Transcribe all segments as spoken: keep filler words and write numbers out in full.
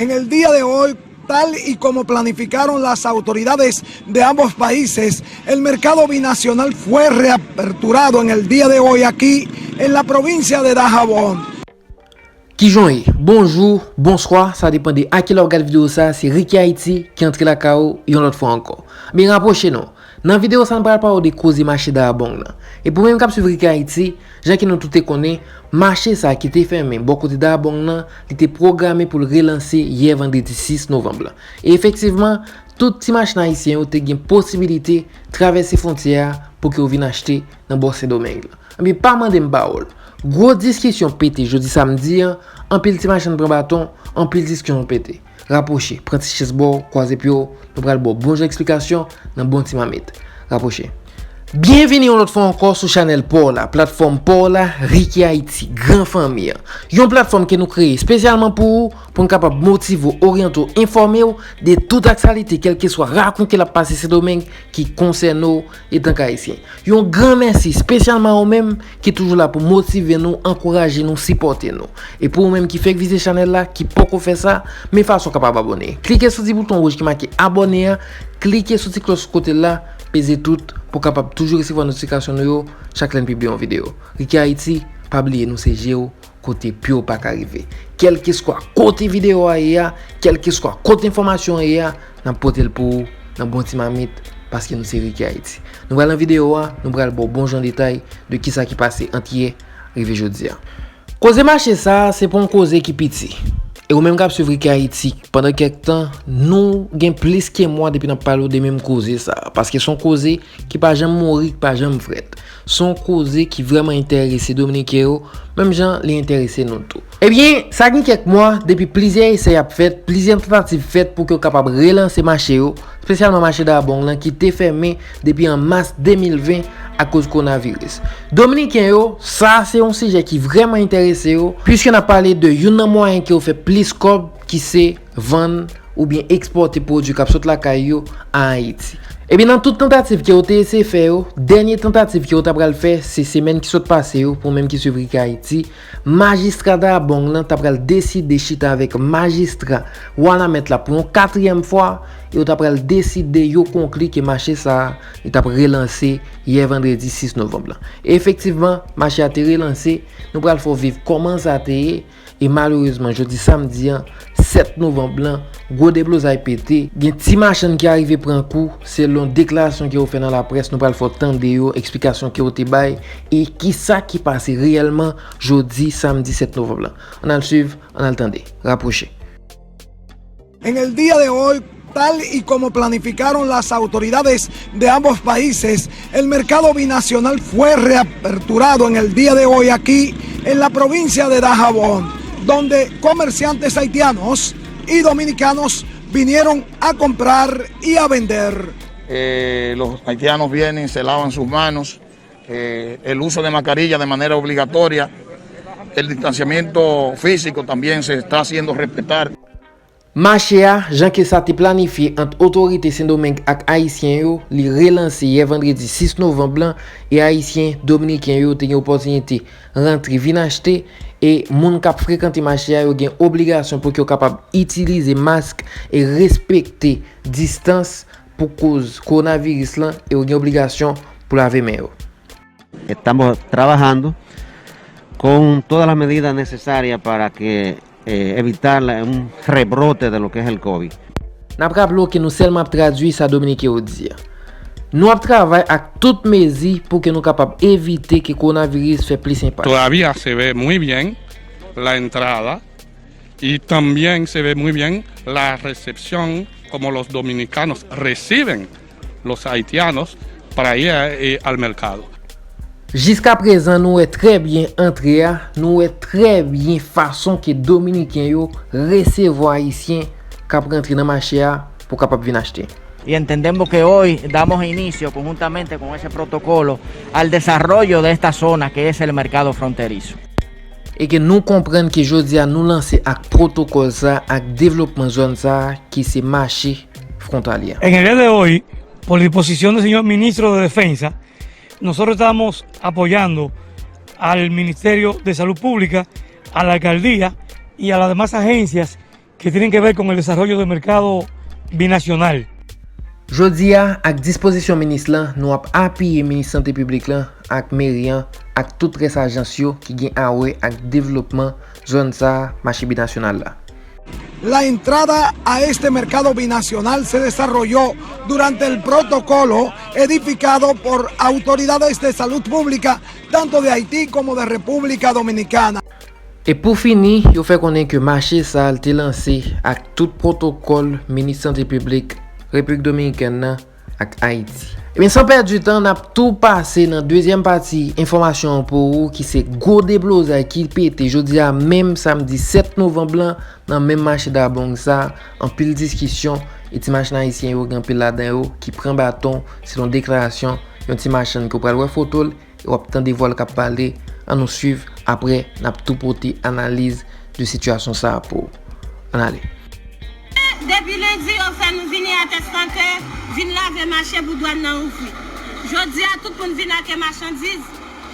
En el día de hoy, tal y como planificaron las autoridades de ambos países, el mercado binacional fue reaperturado en el día de hoy aquí en la provincia de Dajabón. Kijan w ye? Bonjou, bonswa, sa depann de a kilè w gad videyo sa, se Ricky Haiti ki antre lakay ou yon lòt fwa ankò. Men rapwoche non, nan videyo sa nou pral pale w de koze mache Dayabong nan. E pou menm k ap swiv Ricky Haiti, jan ke nou tout te konnen, mache sa ki te fèmen bò kote Dayabong nan, li te pwograme pou l relanse yè vandredi sis novanm lan. E efektivman, tout ti machann ayisyen yo te gen posibilite travèse fwontyè a pou ke yo vin achte nan bò Sendomeng lan. Ebyen, pa mande m pawòl. Gwo diskisyon pete jodi samdi an, anpil ti machann pran baton, anpil diskisyon pete. Rapwoche, pran ti chèz ba w, kwaze pye w, nou pral ba w bon jan eksplikasyon nan bon ti mamit. Rapwoche. Byenvini yon lòt fwa ankò sou chanèl pa w la, platfòm pa w la, Ricky Haiti, gran fanmi an. Yon platfòm ke nou kreye espesyalman pou ou, pou n kapab motive w, oryante w, enfòme w de tout aktyalite, kèlkeswa rakwen ke l ap pase Sendomeng ki konsène w etanke ayisyen. Yon gran mèsi espesyalman a ou menm ki toujou la pou motive nou, ankouraje nou, sipòte nou. E pou ou menm ki fèk vizite chanèl la, ki poko fè sa, men fason w kapab abòne. Klike sou ti bouton wouj ki make abòne a, klike sou ti klòch sou kote l la, peze tout pou w kapab toujou resevwa notifikasyon nou yo chak lè n pibliye yon videyo. Ricky Haiti, pa bliye nou se je w kote pye w pa ka rive. Kèlkeswa kote videyo a ye a, kèlkeswa kote enfòmasyon an ye a, n ap pote l pou ou nan bon ti mamit, paske nou se Ricky Haiti. Nou pral nan videyo a, nou pral ba w bon jan detay de kisa ki pase ant yè rive jodi a. Koze mache sa a, se pa yon koze ki piti. E ou menm k ap swiv Ricky Haiti pandan kèk tan, nou gen plis ke mwa depi n ap pale w de menm koze sa a, paske se yon koze ki pa janm mouri, ki pa janm frèt. Se yon koze ki vrèman enterese Dominiken yo, menm jan li enterese nou tou. Ebyen, sa gen kèk mwa, depi plizyè esèy ap fèt, plizyè tantativ fèt pou ke yo kapab relanse mache yo, espesyalman mache Dayabong lan ki te fèmen depi an mas de mil ven akoz kowonaviris. Dominiken yo, sa se yon sijè ki vrèman enterese yo, piske n ap pale de youn nan mwayen ke yo fè plis kòb, ki se vann oubyen ekspòte pwodui k ap sot lakay yo a Ayiti. Ebyen, nan tout tantativ ke yo te eseye fè yo, dènye tantativ ke yo ta pral fè, se semèn ki sot pase yo, pou ou menm ki swiv Ricky Haiti, majistra Dayabong lan ta pral deside chita avèk majistra Wanament la pou yon katriyèm fwa, e yo ta pral deside yo konkli ke mache sa a, li t ap relanse yè vandredi sis novanm lan. E efektivman, mache a te relanse, nou pral fè w viv kòman sa te ye, E malerezman, jodi samdi an, sèt novanm lan, gwo deblozay pete, gen ti machann ki arive pran kou, selon deklarasyon ke yo fè nan laprès, nou pral fè w tande yo, eksplikasyon ke yo te bay, e kisa ki pase reyèlman jodi samdi sèt novanm lan. Ann al swiv, ann al tande. Rapwoche. En el día de hoy, tal y como planificaron las autoridades de ambos países, el mercado binacional fue reaperturado en el día de hoy aquí en la provincia de Dajabón, donde comerciantes haitianos y dominicanos vinieron a comprar y a vender. Eh, los haitianos vienen, se lavan sus manos, eh, el uso de mascarilla de manera obligatoria, el distanciamiento físico también se está haciendo respetar. Mache a, jan ke sa te planifye ant otorite Sendomeng ak Ayisyen yo, li relanse yè vandredi sis novanm lan, e Ayisyen, Dominiken yo te gen opòtinite rantre vin achte, e moun k ap frekante mache a yo gen obligasyon pou ke yo kapab itilize mask e respekte distans pou koz kowonaviris lan, e yo gen obligasyon pou lave men yo. Estamos trabajando con todas las medidas necesarias para que eh, evitar la- un rebrote de lo que es el COVID. N ap raple w ke nou sèlman ap tradui sa Dominiken yo di a. Nou ap travay ak tout mezi pou ke nou kapab evite ke kowonaviris fè plis enpak. Todavía se ve muy bien la entrada y también se ve muy bien la recepción como los dominicanos reciben los haitianos para ir eh, al mercado. Jiskaprezan, nou wè trè byen antre a, nou wè trè byen fason ke Dominiken yo resevwa Ayisyen k ap rantre nan mache a pou kapab vin achte. Y entendemos que hoy damos inicio conjuntamente con ese protocolo al desarrollo de esta zona que es el mercado fronterizo. E ke nou konprann ke jodi a nou lanse ak pwotokòl sa a, ak devlopman zòn sa a ki se mache fwontalye a. En el día de hoy, por disposición del señor ministro de Defensa, nosotros estamos apoyando al Ministerio de Salud Pública, a la alcaldía y a las demás agencias que tienen que ver con el desarrollo del mercado binacional. Jodi a, ak dispozisyon minis lan, nou ap apiye minis sante piblik lan ak meri an ak tout rès ajans yo ki gen a wè ak devlopman zòn sa a, mache binasyonal la. La entrada a este mercado binacional se desarrolló durante el protocolo edificado por autoridades de salud pública, tanto de Haití como de República Dominicana. E pou fini, yo fè konnen ke mache sa a te lanse ak tout pwotokòl minis sante piblik Repiblik Dominikèn nan ak Ayiti. Ebyen, san pèdi tan, n ap tou pase nan dezyèm pati enfòmasyon an pou ou, ki se gwo deblozay ki pete jodi a menm samdi sèt novanm lan nan menm mache Dabong sa a, anpil diskisyon, e ti machann ayisyen yo gen anpil ladan yo ki pran baton, selon deklarasyon yon ti machann ke w pral wè foto l, e w ap tande vwa l k ap pale. Ann nou swiv, apre n ap tou pote analiz de sitiyasyon sa a pou ou. Ann ale. Depi lendi, yo fè nou vini atè sante, vin lave mache pou dwàn nan ouvri. Jodi a, tout moun vin ak machandiz.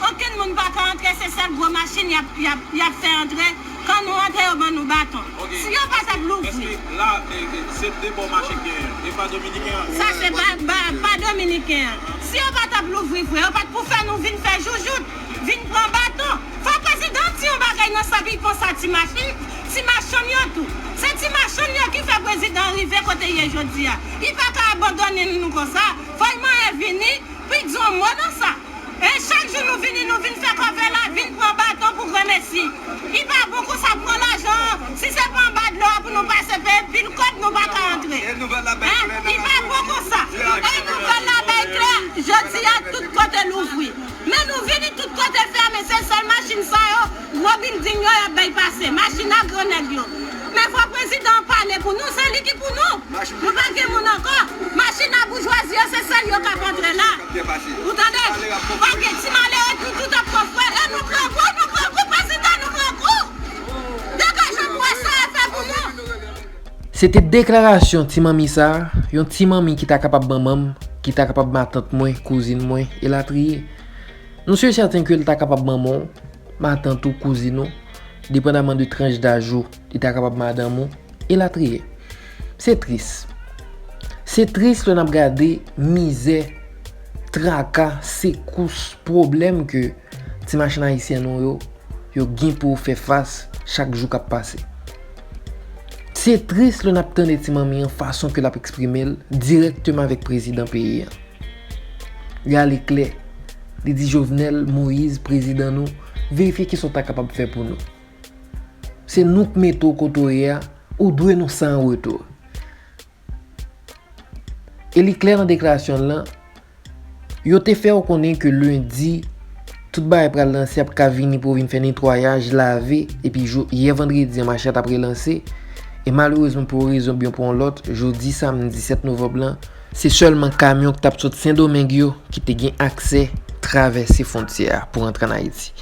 Okenn moun pa ka antre, se sèl gwo machin y ap, y ap, y ap fè antre. Kan nou antre, yo ban nou baton. Si yo pa t ap louvri. Èske la, e, e, se de bò mache k genyen? E pa dominiken an? Sa se pa, pa, pa dominiken an. Si yo pa t ap louvri vre, yo pa t pou fè nou vin fè joujout, vin pran baton. Fò prezidan di yon bagay nan sa pi konsa ti machin, ti machann yo tou. Se ti machann yo ki fè prezidan rive kote l ye jodi a. Li pa ka abandone nou konsa. Fò l manyen vini pou l di yon mo nan sa. E chak jou nou vini, nou vin fè kòve la, vin pran baton pou granmesi. Li pa bon konsa pran lajan an. Si se pa anba dlo a pou nou pase peye pil kòb, nou pa ka antre. Li pa bon konsa. E nouvèl la bay klè, jodi a tout kote louvri. Men nou vini tout kote fèmen, se sèl machin sa yo, gwo bilding yo y ap bay pase, machin a gran nèg yo. Men fò prezidan an pale pou nou, se li ki pou nou. Nou pa gen moun ankò. Machin a boujwazi yo, se sèl yo k ap antre la. Ou tande? Pa gen ti malere, tout, tout ap kofre, e nou pran kou, nou pran kou, prezidan, nou pran kou. Degaje pou sa a fè pou nou. Se te deklarasyon ti manmi sa a, yon ti manmi ki ta kapab manman m, ki ta kapab matant mwen, kouzin mwen, elatriye. Nou si e sèten ke l ta kapab manman w, matant ou, kouzin ou, depandaman de tranch daj ou, li ta kapab madanm ou, elatriye. Se tris. Se tris lè n ap gade mizè, traka, sekous, pwoblèm ke ti machann ayisyen nou yo, yo gen pou yo fè fas chak jou k ap pase. Se tris lè n ap tande ti manmi an fason ke l ap eksprime l dirèkteman avèk prezidan peyi an. Li ale klè. Li di Jovenel Moïse, prezidan nou, verifye kisa w ta kapab fè pou nou. Se nou k mete w kote w ye a, ou dwe nou sa an retou. E li klè nan deklarasyon l lan, yo te fè w konnen ke lendi, tout bagay pral lanse, ap ka vini pou yo vin fè netwayaj, lave, epi jou, yè vandredi an, mache a t ap relanse. E malerezman, pou yon rezon oubyen pou yon lòt, jodi samdi sèt novanm lan, se sèlman kamyon ki t ap sot Sendomeng yo ki te gen aksè travèse fwontyè a pou rantre ann Ayiti.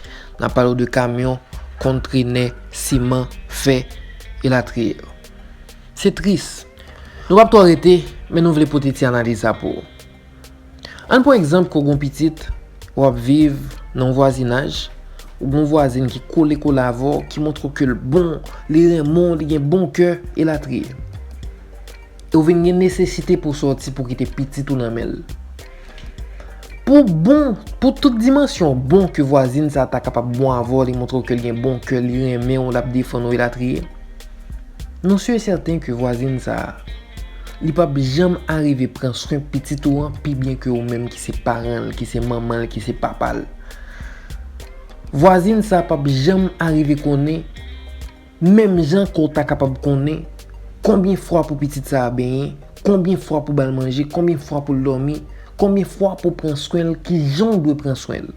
N ap pale w de kamyon, kontrenè, siman, fè, elatriye. Se tris. Nou p ap twò rete, men nou vle pote ti analiz sa pou ou. Ann pran egzanp ke w gen yon pitit, w ap viv nan yon vwazinaj, ou gen yon vwazin ki kole kole avè w, ki montre w ke l bon, li renmen w, li gen bon kè, elatriye. E w vin gen nesesite pou w sòti pou w kite pitit ou nan men l. Pou bon, pou tout dimansyon bon ke vwazin sa a ta kapab bon avè w, li montre w ke l gen bon kè, li renmen w, l ap defann ou, elatriye. Nou si e sèten ke vwazin sa a, li p ap janm arive pran swen pitit ou an pi byen ke ou menm ki se paran l, ki se manman l, ki se papa l. Vwazin sa a p ap janm arive konnen, menm jan ke w ta kapab konnen, konbyen fwa pou pitit sa a benyen, konbyen fwa pou ba l manje, konbyen fwa pou l dòmi, konbyen fwa pou pran swen l, kijan w dwe pran swen l.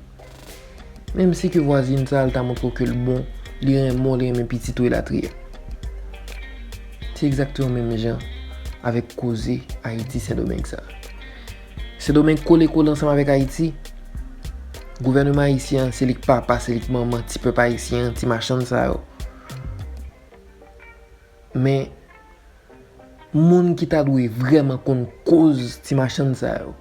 Menm si ke vwazin sa a, l ta montre w ke l bon, li renmen w, li renmen pitit ou, elatriye. Se egzakteman menm jan avèk koze Ayiti Sendomeng sa a. Sendomeng kole kole ansanm avèk Ayiti. Gouvènman ayisyen an, se li k papa, se li k manman ti pèp ayisyen an, ti machann sa yo. Men, moun ki ta dwe vrèman konn koz ti machann sa yo,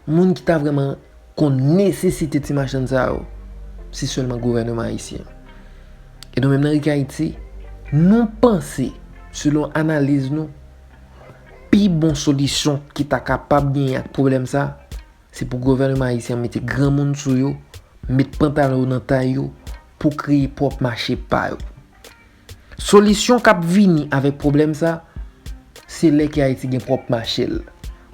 moun ki ta vrèman konn nesesite ti machann sa yo, se sèlman gouvènman ayisyen an. E nou menm nan Rikayiti, nou panse Selon analiz nou, pi bon solisyon ki ta kapab genyen ak pwoblèm sa, se pou gouvènman ayisyen an mete granmoun sou yo, met pantalon yo nan tay yo pou kreye pwòp mache pa yo. Solisyon k ap vini avèk pwoblèm sa, se lè ke Ayiti gen pwòp mache l.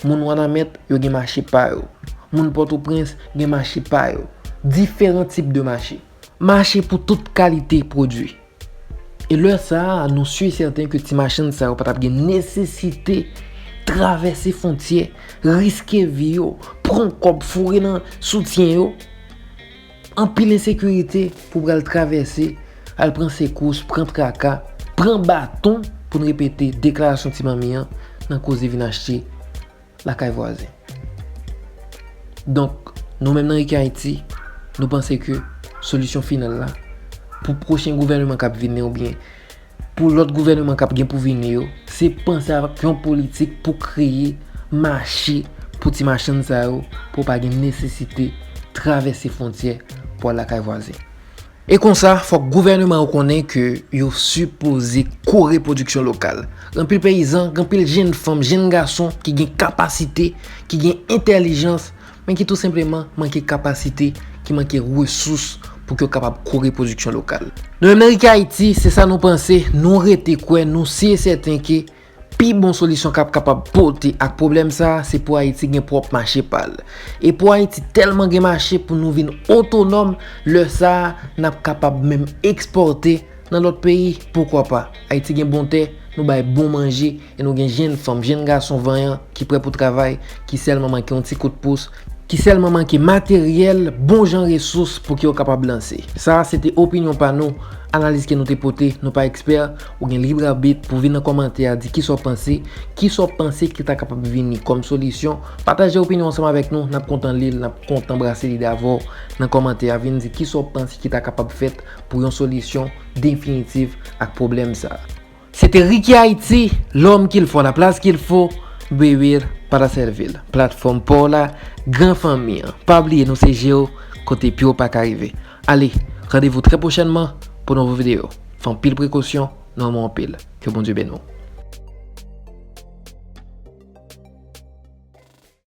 Moun Wanament, yo gen mache pa yo. Moun Pòtoprens gen mache pa yo. Diferan tip de mache. Mache pou tout kalite pwodui. E lè sa a, nou si e sèten ke ti machann sa yo pa t ap gen nesesite travèse fwontyè, riske vi yo, pran kòb foure nan soutyen yo. Anpil ensekirite pou pral travèse, al pran sekous, pran traka, pran baton, pou n repete deklarasyon ti manmi an nan koze vin achte lakay vwazen. Donk, nou menm nan Riki Ayiti, nou panse ke solisyon final la, pou pwochen gouvènman k ap vini oubyen pou lòt gouvènman k ap gen pou vini yo, se panse avèk yon politik pou kreye mache pou ti machann sa yo, pou pa gen nesesite travèse fwontyè pou al lakay vwazen. E konsa, fòk gouvènman yo konnen ke yo sipoze kore pwodiksyon lokal. Gen anpil peyizan, gen anpil jenn fanm, jenn gason ki gen kapasite, ki gen entèlijans, men ki tou senpleman manke kapasite, ki manke resous pou ke yo kapab kore pwodiksyon lokal. Nou menm nan Riki Ayiti, se sa nou panse, nou rete kwè, nou si e sèten ke pi bon solisyon k ap kapab pote ak pwoblèm sa a, se pou Ayiti gen pwòp mache pa l. E pou Ayiti tèlman gen mache pou nou vin otonòm, lè sa a, n ap kapab menm ekspòte nan lòt peyi. Poukwa pa? Ayiti gen bon tè, nou bay bon manje, e nou gen jenn fanm, jenn gason vanyan ki prè pou travay, ki sèlman manke yon ti kout pous, ki sèlman manke materyèl, bon jan resous pou ke yo kapab lanse. Sa a se te opinyon pa nou, analiz ke nou te pote, nou pa ekspè, ou gen lib abit pou vin nan kòmantè a di kisa w panse, kisa w panse ki ta kapab vini kòm solisyon. Pataje opinyon ansanm avèk nou, n ap kontan li l, n ap kontan brase lide avè w nan kòmantè a, vin di kisa w panse ki ta kapab fèt pou yon solisyon definitif ak pwoblèm sa a. Se te Riki Ayiti, l'homme qu'il faut, la place qu'il faut, Bewir, Pata Sèvil, platfòm pa w la, gran fanmi an. Pa bliye nou se je w, kote pye w pa ka rive. Ale, randevou trè pwochènman pou nouvo videyo. Fè anpil prekosyon, nou renmen w anpil. Ke Bondye beni w.